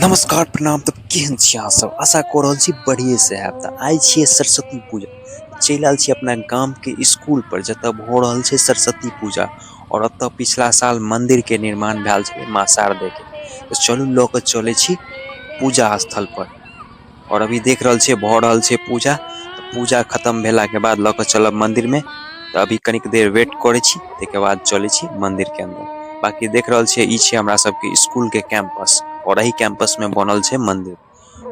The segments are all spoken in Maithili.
नमस्कार प्रणाम। तऽ केहन छी अहाँ सब? आशा कऽ रहल छी बढ़िए से हैब। तऽ आइ छियै सरस्वती पूजा। चलि आयल छी अपना गाम के स्कूल पर जतऽ भऽ रहल छै सरस्वती पूजा और ओतऽ पिछला साल मंदिर के निर्माण भेल छलै माँ शारदे के। तऽ चलू लऽ के चलै छी पूजा स्थल पर। और अभी देख रहल छियै भऽ रहल छै पूजा। तऽ पूजा खतम भेला के बाद लऽ के चलब मंदिर में। तऽ अभी कनिक देर वेट करै छी, ताहिके बाद चलै छी मंदिर के अंदर। बाकी देख रहल छियै ई छै हमरा सबके स्कूल के कैंपस और एही कैंपस में बनल छै मंदिर।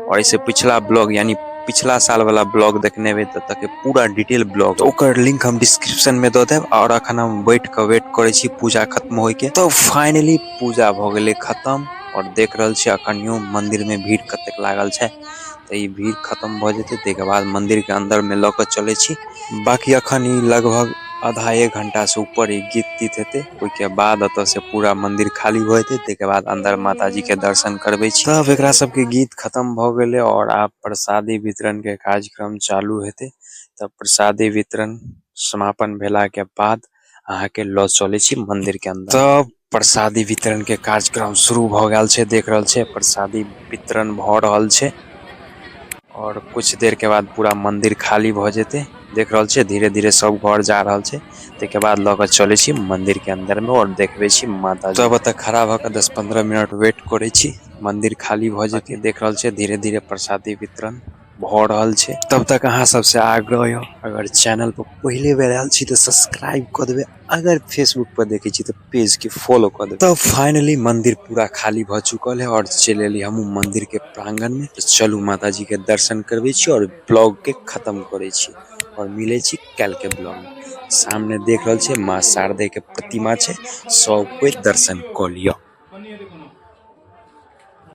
और एहिसे पिछला ब्लॉग यानी पिछला साल वाला ब्लॉग देखने हेबै तऽ के पूरा डिटेल ब्लॉग, तऽ ओकर लिंक हम डिस्क्रिप्शन में दऽ देब। और अखन हम बैठ के वेट करै छी पूजा खत्म होय के। तऽ फाइनली पूजा भऽ गेलै खत्म और देख रहल छी अखनियो मंदिर में भीड़ कतेक लागल छै। तऽ ई भीड़ खत्म भऽ जेतै ताहिके बाद मंदिर के अंदर में लऽ के चलै छी। बाकी अखन ई लगभग आधा एक घंटा से ऊपर ई गीत तीत हेतै, ओहिके बाद एतऽ से पूरा मंदिर खाली भऽ जेतै, ताहिके बाद अंदर माताजी के दर्शन करबै छी। तब एकरा सबके गीत खत्म भऽ गेलै और आब प्रसादी वितरण के कार्यक्रम चालू हेतै। तब प्रसादी वितरण समापन भेला के बाद अहाँके लऽ चलै छी मंदिर के अंदर। तब प्रसादी वितरण के कार्यक्रम शुरू भऽ गेल छै, देख रहल छै प्रसादी वितरण भऽ रहल छै और कुछ देर के बाद पूरा मंदिर खाली भऽ जेतै। देख रहल छै धीरे धीरे सब घर जा रहल छै। ताहिके बाद लऽ के चलै छी मंदिर के अंदर में और देखबै छी माता। तब ओतऽ खड़ा भऽ के 10-15 मिनट वेट करै छी, मंदिर खाली भऽ जेतै। देख रहल छै धीरे धीरे प्रसादी वितरण भऽ रहल छै। तब तक अहाँ सबसे आग्रह यऽ, अगर चैनल पर पहिले बेर आयल छी तऽ सब्सक्राइब कऽ देबै, अगर फेसबुक पर देखै छी तऽ पेज के फॉलो कऽ देबै। तब फाइनली मंदिर पूरा खाली भऽ चुकल है और चलि एली हमहूँ मंदिर के प्रांगण में। तऽ चलू माताजी के दर्शन करबै छी और ब्लॉग के खत्म करै छी और मिलै छी काल्हि के ब्लॉग में। सामने देख रहल छियै माँ शारदे के प्रतिमा छै, सब कोइ दर्शन कऽ लिअ।